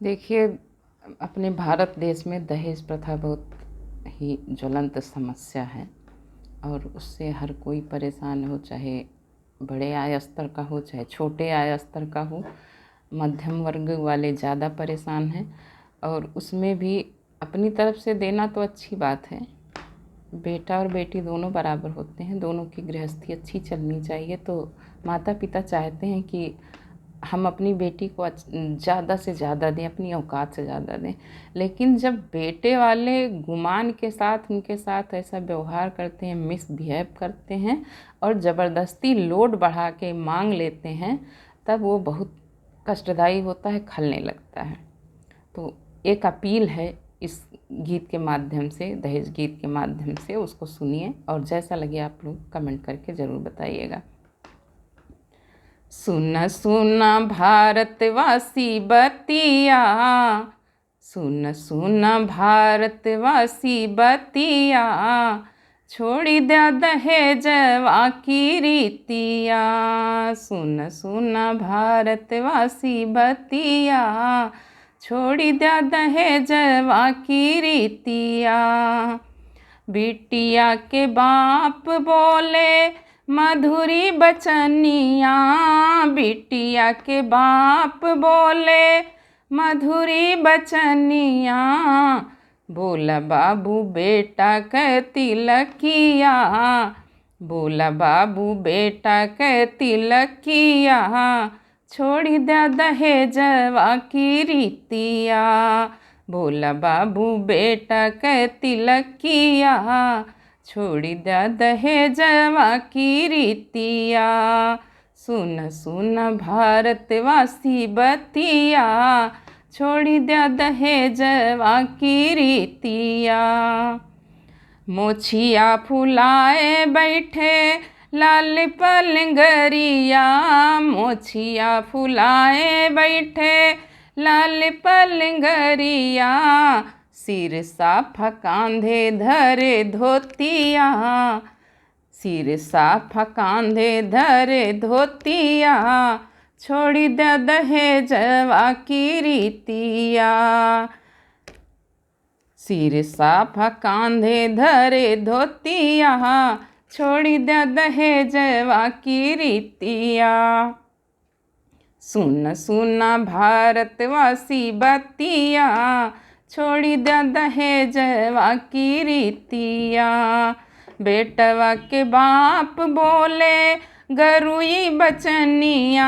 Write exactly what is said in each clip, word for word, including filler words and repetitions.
देखिए, अपने भारत देश में दहेज प्रथा बहुत ही ज्वलंत समस्या है और उससे हर कोई परेशान हो, चाहे बड़े आय स्तर का हो, चाहे छोटे आय स्तर का हो। मध्यम वर्ग वाले ज़्यादा परेशान हैं और उसमें भी अपनी तरफ से देना तो अच्छी बात है। बेटा और बेटी दोनों बराबर होते हैं, दोनों की गृहस्थी अच्छी चलनी चाहिए। तो माता पिता चाहते हैं कि हम अपनी बेटी को अच्छ-, ज़्यादा से ज़्यादा दें, अपनी औकात से ज़्यादा दें। लेकिन जब बेटे वाले गुमान के साथ उनके साथ ऐसा व्यवहार करते हैं, मिसबिहेव करते हैं और ज़बरदस्ती लोड बढ़ा के मांग लेते हैं, तब वो बहुत कष्टदायी होता है, खलने लगता है। तो एक अपील है इस गीत के माध्यम से, दहेज गीत के माध्यम से, उसको सुनिए और जैसा लगे आप लोग कमेंट करके ज़रूर बताइएगा। सुन सुन भारतवासी बतिया, सुन सुन भारतवासी बतिया, छोड़ी द्या दहेजवा की रीतिया। सुन सुन भारतवासी बतिया, छोड़ी द्या दहेजवा की रीतिया। बिटिया के बाप बोले मधुरी बचनिया, बिटिया के बाप बोले मधुरी बचनिया। बोला बाबू बेटा के तिलकिया, बोला बाबू बेटा के तिलकिया, छोड़ी द्या दहेजवा की रीतिया। बोला बाबू बेटा के तिलकिया, छोड़ी द्या दहेजवा की रीतिया। सुन सुन भारतवासी बतिया, छोड़ी द्या दहेजवा की रीतिया। मोछिया फुलाए बैठे लाल पलंगरिया, मोछिया फुलाए बैठे लाल पलंगरिया। सिर साफ कांधे धरे धोतिया, सिर साफ कांधे धरे धोतिया, छोड़ी द्या दहेजवा की रीतिया। सिर साफ कांधे धरे धोतिया, छोड़ी द्या दहेजवा की रीतिया। सुन सुन भारतवासी बतिया, छोड़ी द्या दहेजवा की रीतिया। बेटवा के बाप बोले गरुई बचनिया,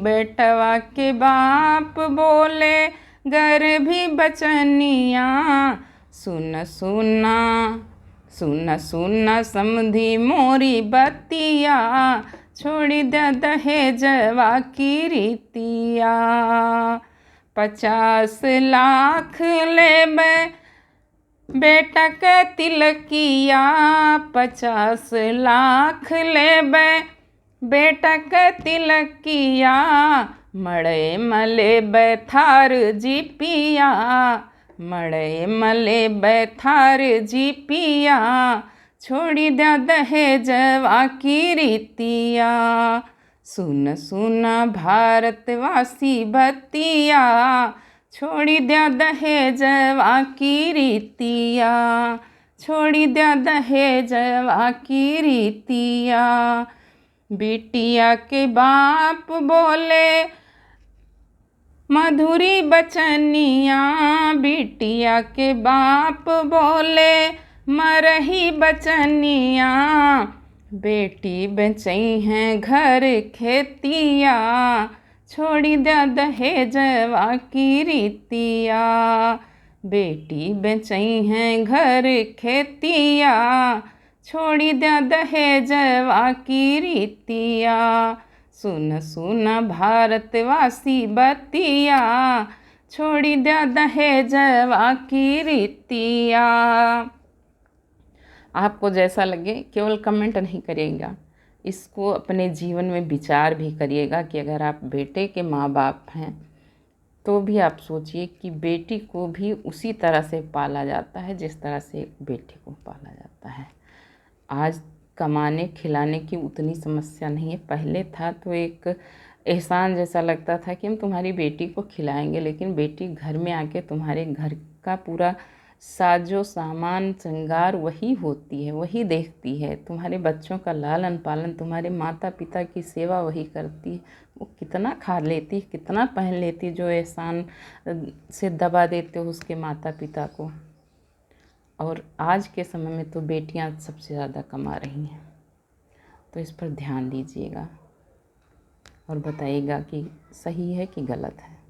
बेटवा के बाप बोले गर्भी बचनिया। सुन सुन, सुन सुन समधी मोरी बतिया, छोड़ी द्या दहेजवा की रीतिया। पचास लाख लेबे बेटा के तिलकिया, पचास लाख लेबे बेटा के तिलकिया। मड़ई म लेबे थार जीपिया, मड़ई म लेबे थार जीपिया। छोड़ी द्या दहेजवा की रीतिया। सुन सुन भारतवासी बतिया, छोड़ी द्या दहेजवा की रीतिया, छोड़ी द्या दहेजवा की रीतिया। बिटिया के बाप बोले मधुरी बचनिया, बिटिया के बाप बोले मरही बचनिया। बेटी बेचइहैं घर खेतिया, छोड़ी द्या दहेजवा की रीतिया। बेटी बेचइहैं घर खेतिया, छोड़ी द्या दहेजवा की रीतिया। सुन सुन भारतवासी बतिया, छोड़ी द्या दहेजवा की रीतिया। आपको जैसा लगे, केवल कमेंट नहीं करिएगा, इसको अपने जीवन में विचार भी करिएगा कि अगर आप बेटे के माँ बाप हैं तो भी आप सोचिए कि बेटी को भी उसी तरह से पाला जाता है जिस तरह से बेटे को पाला जाता है। आज कमाने खिलाने की उतनी समस्या नहीं है। पहले था तो एक एहसान जैसा लगता था कि हम तुम्हारी बेटी को खिलाएंगे, लेकिन बेटी घर में आके तुम्हारे घर का पूरा साजो सामान, श्रृंगार वही होती है, वही देखती है। तुम्हारे बच्चों का लालन पालन, तुम्हारे माता पिता की सेवा वही करती है। वो कितना खा लेती, कितना पहन लेती, जो एहसान, अ, से दबा देते हो उसके माता पिता को। और आज के समय में तो बेटियां सबसे ज़्यादा कमा रही हैं, तो इस पर ध्यान दीजिएगा और बताइएगा कि सही है कि गलत है।